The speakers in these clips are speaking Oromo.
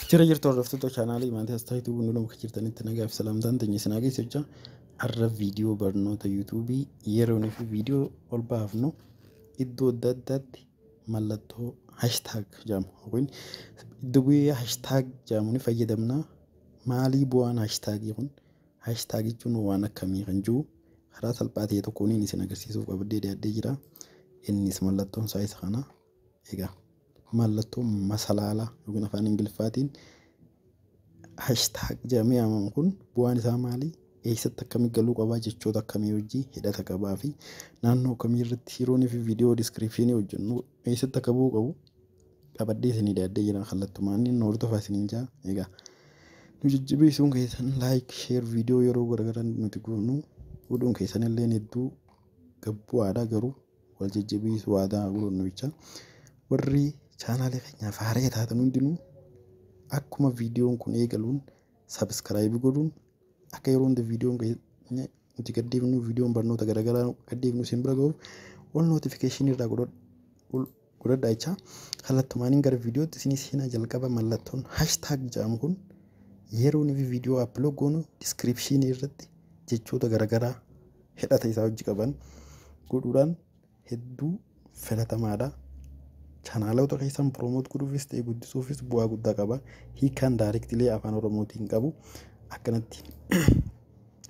Jira jirtu hordoftoota chaanaalii maatii Astaayituu hundinuu bakka jirtanitti nagaa fi salaamtaan teenya isin haa geessu jecha. Har'a viidiyoo barnoota yuutuubii yeroo fi viidiyoo ol baafnu iddoo adda addaatti mallattoo hashtag jedhamu yookiin iddoo bu'ee hashtag jedhamu ni fayyadamna. Maalii bu'aan hashtaagii kun? Hashtag jechuun waan akkamii kan jiru karaa salphaa ta'e tokkoon isin agarsiisuuf qabadhee dhiyaadhee jira. Innis mallattoon isaa isa kana. Egaa mallattoo masalaalaa yookiin afaan Ingiliffaatiin hashtag jedhamee yaamamu kun bu'aan isaa maali? Eessatti akkamii galuu qabaa? Jechoota akkamii hojii hidhata qabaa fi naannoo akkamii irratti yeroo fi viidiyoo description hojjennu eessatti akka bu'uu qabu qabadhee isinii dhiyaadhee jira. Kallattumaan inni hordofaa isiniin jaa. Egaa nu jajjabeessuun keessan like, share viidiyoo yeroo garagaraa nuti goonu godhuun keessan illee hedduu gabbu'aadha, garuu wal jajjabeessuu aadaa godhannu jecha. Warri chaanaalee keenyaaf haaraa taatan hundinuu akkuma viidiyoon kun eegaluun subscribe godhuun akka yeroo hunda viidiyoon keenya nuti gaddeefnu, viidiyoon barnoota garaagaraa gaddeefnu isin bira gahuuf ol notification irraa godhadhaa jecha. Kallattumaaniin gara viidiyootti isinii seenaa. Jalqaba mallattoon hashtag jedhamu kun yeroo nuti viidiyoo upload goonu description irratti jechoota garaagaraa hidhata isaa hojii qaban godhuudhaan hedduu filatamaadha. Chaanaalota keessan promote godhuufis ta'e guddisuufis bu'aa guddaa qaba. Hiikaan directly afaan Oromootiin qabu akkanatti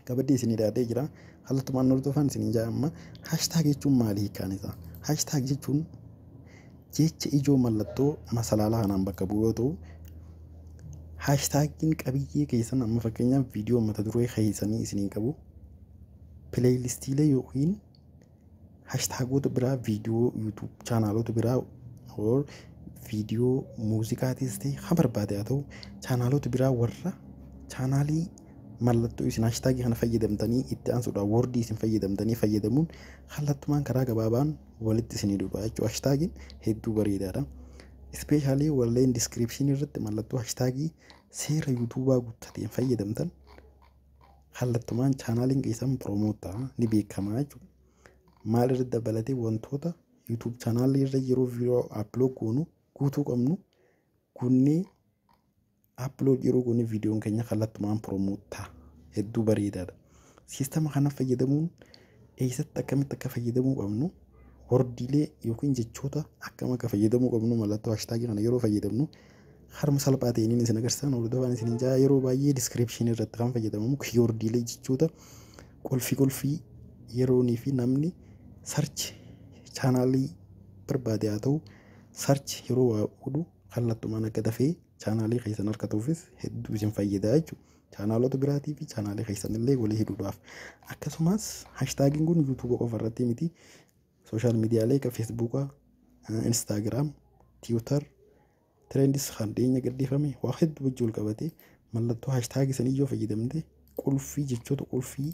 qabadhee isinii dhiyaatee jira. Kallattumaan hordofaan isiniin jaa. Amma hashtag jechuun maali hiikaan isaa? Hashtag jechuun jecha ijoo mallattoo masalaalaa kanaan bakka bu'u yoo ta'u, hashtagiin qabiyyee keessan, amma fakkeenyaaf viidiyoo mata duree keessanii isiniin qabu, playlistiilee yookiin hashtagoota biraa viidiyoo YouTube chaanaalota biraa or viidiyoo muuziqaatis ta'e kan barbaade haa ta'u, chaanaalota biraa warra chaanaalii mallattoo isin hashtagii kana fayyadamtanii itti aansuudhaan wordii isin fayyadamtanii fayyadamuun kallattumaan karaa gabaabaan walitti isinii dhufa jechuudha. Hashtagiin hedduu bareedaadha. Especially warreen description irratti mallattoo hashtagii seera yuutuubaa guuttateen fayyadamtan kallattumaan chaanaaliin keessan promote ta'a, ni beekama jechuudha. Maal irratti dabalatee? Wantoota YouTube chaanaalii irra yeroo viidiyoo upload goonu guutuu qabnu guunnee upload yeroo goone viidiyoon keenya kallattumaan promote ta'a. Hedduu bareedaadha. Siistama kana fayyadamuun eessatti akkamitti akka fayyadamuu qabnu, wordiilee yookiin jechoota akkam akka fayyadamuu qabnu, mallattoo hashtagii kana yeroo fayyadamnu harma salphaa ta'een isin agarsiisan, hordofaan isin jaa. Yeroo baay'ee description irratti kan fayyadamamu keywordiilee, jechoota qulfii qulfii yeroonii fi namni search chaanaalii barbaade haa ta'u search yeroo waa godhu kallattumaan akka dafee chaanaalii keessan harkatuufis hedduu isin fayyada jechuudha. Chaanaalota biraatii fi chaanaalii keessan illee walii hidhuudhaaf. Akkasumas hashtagiin kun yuutuuba qofa irratti miti, social miidiyaalee akka feesbuukaa, Instagram, Twitter, Threads kan dhiyeenya gadhiifame waa hedduu wajji wal qabatee mallattoo hashtagii sanii yoo fayyadamte qulfii, jechoota qulfii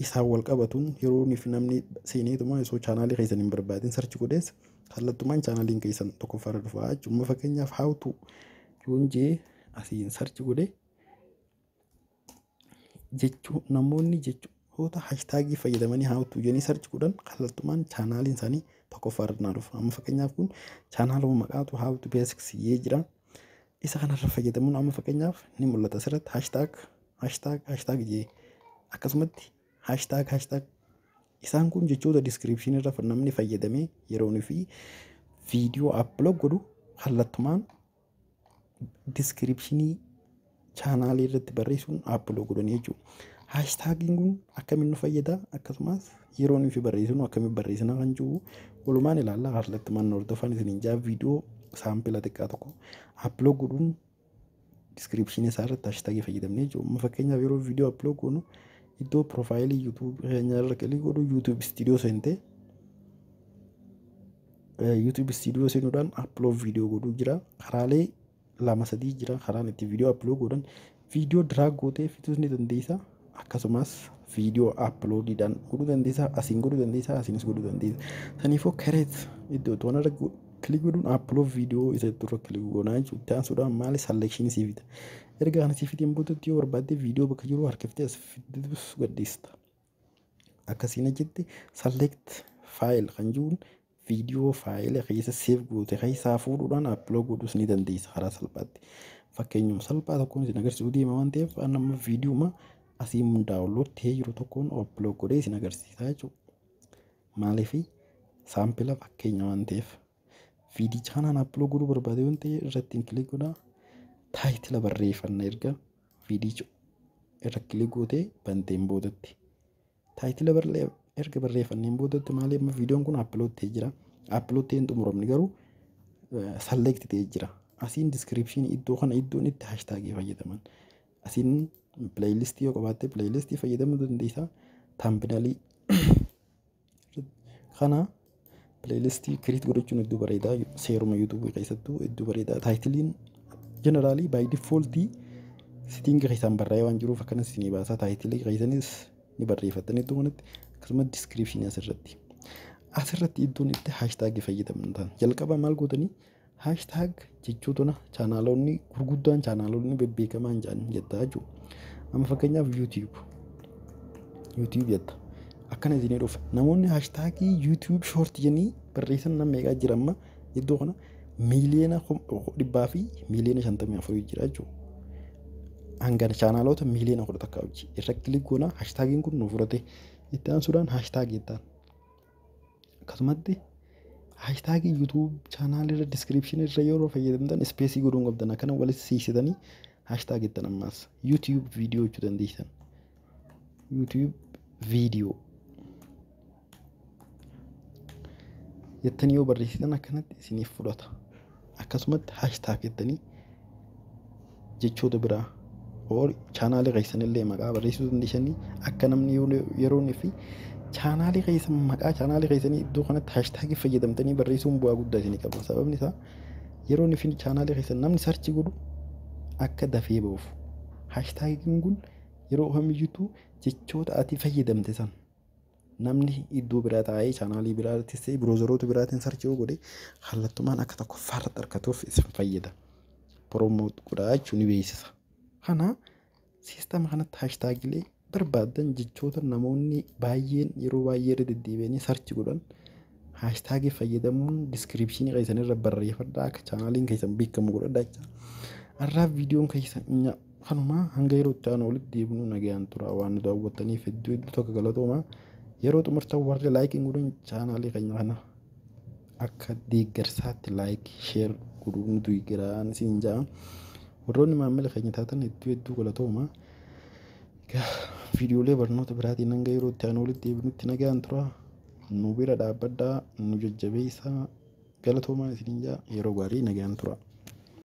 isaan wal qabatuun yeroo fi namni seeneetuma osoo chaanaalii keessan hin barbaadin search godhees kallattumaan chaanaaliin keessan tokkoffaarra dhufa jechuudha. Fakkeenyaaf how to yoon jee asiin search godhe jechuu, namoonni jechoota hashtagii fayyadamanii how to jedhanii search godhan kallattumaan chaanaaliin isaanii tokkoffaarra naa dhufa. Amma fakkeenyaaf kun chaanaaluma maqaatu how to basics jee jira. Isa kanarra fayyadamuun amma fakkeenyaaf ni mul'ata asirratti hashtag hashtag hashtag jee, akkasumatti hashtag hashtag. Isaan kun jechoota description irra namni fayyadamee yeroo fi viidiyoo upload godhu kallattumaan description chaanaalii irratti barreessuun upload godhanii jechuudha. Hashtagiin kun akkamiin nu fayyada, akkasumas yeroo nuyi barreessinu akkamiin barreessina kan jiru walumaan ilaalla. Kallattumaan hordofan isiniin jaa. Viidiyoo sample xiqqaa tokko upload godhuun description isaa irratti hashtagii fayyadamnee jechuudha. Amma fakkeenyaaf yeroo viidiyoo upload goonu iddoo profile YouTube keenya irra click godhu, YouTube Studio seentee, YouTube Studio seenuudhaan upload viidiyoo godhuu jira. Karaalee lama sadii jira karaan itti viidiyoo upload godhan. Viidiyoo drag gootee fituus ni dandeessa. Akkasumas viidiyoo uploadiidhaan godhuu dandeessa. Asiin godhuu dandeessa. Asiinis godhuu dandeessa. Saniifuu create iddoo toona irra click godhuun upload viidiyoo isa irra click goonaa jechuudha. Itti aansuudhaan maali selection sii fida. Erga kana sii fideen boodatti yoo barbaadde viidiyoo bakka jiru harkiftee as fidus gadhiista. Akkasiin achitti select file kan jiruun Viidiyoo faayila keessa save goote keessaa fuudhuudhaan upload godhuus ni dandeessa karaa salphaatti. Fakkeenyuma salphaa tokkoon isin agarsiisuu deema waan ta'eef, amma viidiyoo asii download ta'ee jiru tokkoon upload godhee isin agarsiisa jechuudha. Maaliif? Sample fakkeenya waan ta'eef. Viidicha kanaan upload godhuu barbaade waan ta'e irratti click godhaa. Title barreeffanna erga viidicha irra click gootee banteen boodatti. Title erga barreeffanneen boodatti, maali, amma viidiyoon kun upload ta'ee jira. Upload ta'ee hin xumuramne garuu select ta'ee jira. Asiin description, iddoo kana iddoon itti hashtagii fayyadaman. Asiin playlistii yoo qabaatte playlistii fayyadamuu dandeessa. Thumbnailii kana playlistii create godhachuun iddoo bareedaa, seeruma YouTubeii keessattuu iddoo bareedaa. Titleiin generally by defaultii setting keessaan barraa'ee waan jiruuf akkanas isinii baasaa. Titleii keessanis ni barreeffattan iddoo kanatti, akkasumas descriptionii asirratti. Asirratti iddoon itti hashtagii fayyadamtan, jalqaba maal gootanii, hashtag jechootuna channelonni gurguddaan, channelonni bebbeekamaan jedhan jettaa jechuudha. Amma fakkeenyaaf YouTube jetta. Akkana isinii dhufa. Namoonni hashtagii YouTube short jennii barreessan nama meeqaa jira? Amma iddoo kana 100,054,000,000 jira jechuudha. Hanga channelota 11,000,000 hojii irra click goona, hashtagiin kun nu fudhate. Itti aansuudhaan hashtagii jettaan. Akkasumatti hashtagii YouTube channelii irra descriptionii irra yeroo fayyadamtan spaceii godhuu qabdan, akkana walitti siqsitanii hashtag jettan. Ammaas YouTube video jechuu dandeessan. YouTube video jettanii yoo barreessitan akkanatti isiniif fudhata. Akkasumatti hashtag jettanii jechoota biraa or channelii keessanillee maqaa barreessuu dandeessanii, akka namni yeroo fi channelii keessan, maqaa channelii keessanii iddoo kanatti hashtagii fayyadamtanii barreessuun bu'aa guddaa isinii qaba. Sababni isaa yeroo fi channelii keessan namni search godhu akka dafee ba'uuf. Hashtagiin kun yeroo kamiyyuu jechoota ati fayyadamte san namni iddoo biraa taa'ee channelii biraattis ta'e browseroota biraatiin search yoo godhe kallattumaan akka tokkoffaarratti argatuuf isin fayyada. Promote godhaa jechuun ni beeksisa. Kana systema kanatti hashtagiilee barbaaddan, jechoota namoonni baay'een yeroo baay'ee irra deddeebi'anii search godhan hashtagii fayyadamuun descriptionii keessan irra barreeffadhaa, akka channeliin keessan beekamu godhadhaa jecha. Har'aaf viidiyoon keessan kanumaa. Hanga yeroo itti aanu walitti deebinu nagaan tura. Waan nu daawwattaniif hedduu hedduu tokko galatoomaa. Yeroo xumurtan warri likeiin godhan channelii keenya kana akka deeggarsaatti like, share godhuu nu deeggaraan isin ja'a. Warroonni maamila keenya taatan hedduu hedduu galatoomaa. Viidiyoolee barnoota biraatiin hanga yeroo itti aanu walitti deebinutti nagaan tura. Nu bira dhaabbadhaa, nu jajjabeessaa. Galatoomaa isiniin ja'a, yeroo gaarii, nagaan tura.